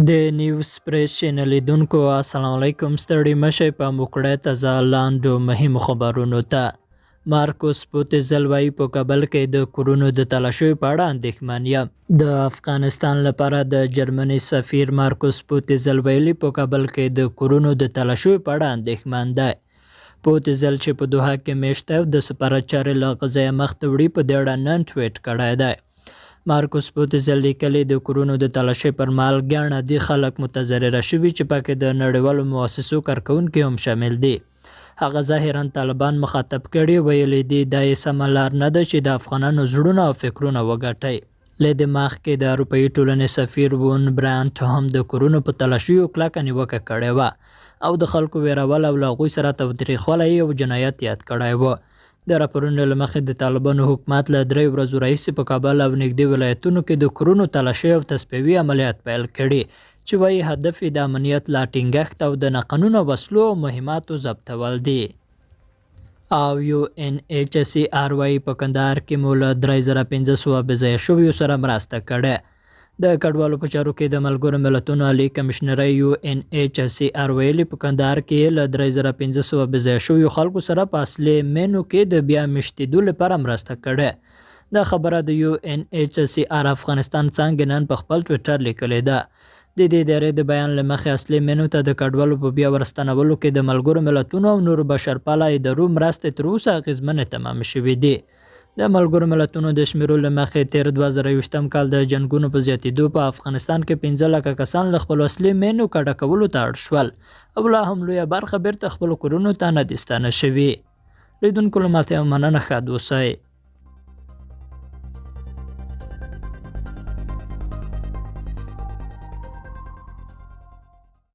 د نیوز پریس چینل لیدونکو السلام علیکم. ستړي مشه په موکړه تازه لاندو مهم خبرونو ته. مارکوس پوتزل وایي په کابل کې د کورونو د تلاشیو په اړه اندېښمن یم. د افغانستان لپاره د جرمني سفیر مارکوس پوتزل ویلي په کابل کې د کورونو د تلاشیو په اړه اندېښمن دی. پوتزل چې په دوحه کې مېشت دی او د سفارت چارې له هغه ځایه مخته وړي، په دې اړه نن ټویټ کړی دی. مارکوس پوتزل لیکلي، د کورونو د تلاشۍ پر مهال ګڼ عادي خلک متضرره شوي چې پکې د نړیوالو مؤسسو کارکوونکي هم شامل دي. هغه ظاهرا طالبان مخاطب کړي، ویلي دي دا یې سمه لار نه ده چې د افغانانو زړونه او فکرونه وګټي. له دې مخکې د اروپايي ټولنې سفیر وون برانټ هم د کورونو په تلاشیو کلکه نیوکه کړې وه او د خلکو ویرول او له هغوی سره تاوتریخوالی یې یو جنایت یاد کړی و. د راپورونو له مخې د طالبانو حکومت له 3 ورځو راهیسې په کابل او نږدې ولایتونو کې د کورونو تلاشۍ او تصفیوي عملیات پیل کړي چې وایي هدف یې د امنیت لا ټینګښت او د ناقانونه وسلو او مهماتو ضبطول دي. او یو این ایچ سي آر وایي په کندهار کې مو له 3500 بېځایه شویو سره مرسته کړې. د کډوالو په چارو کې د ملګرو ملتونو عالي کمشنرۍ یو این ایچ سي آر ویلي په کندهار کې یې له 3500 بېځایه شویو خلکو سره په اصلي مېنو کې د بیا مېشتېدو لپاره مرسته کړې. دا خبره د یو این ایچ سي آر افغانستان څانګې نن په خپل ټویټر لیکلې ده. د دې ادارې د بیان له مخې اصلي مېنو ته د کډوالو په بیا ورستنولو کې د ملګرو ملتونو او نورو بشرپاله ادارو مرستې تر اوسه اغېزمنې تمامې شوې دي. د ملګرو ملتونو د شمیرو له مخې تېر 2021 کال د جنګونو په زیاتېدو په افغانستان کې 5 لکه کسان له خپلو اصلي مېنو کډه کولو ته اړ شول او لا هم لویه برخه بیرته خپلو کورونو ته نه دي ستانه شوي. لیدونکو له ملتیا مننه، ښاد اوسئ.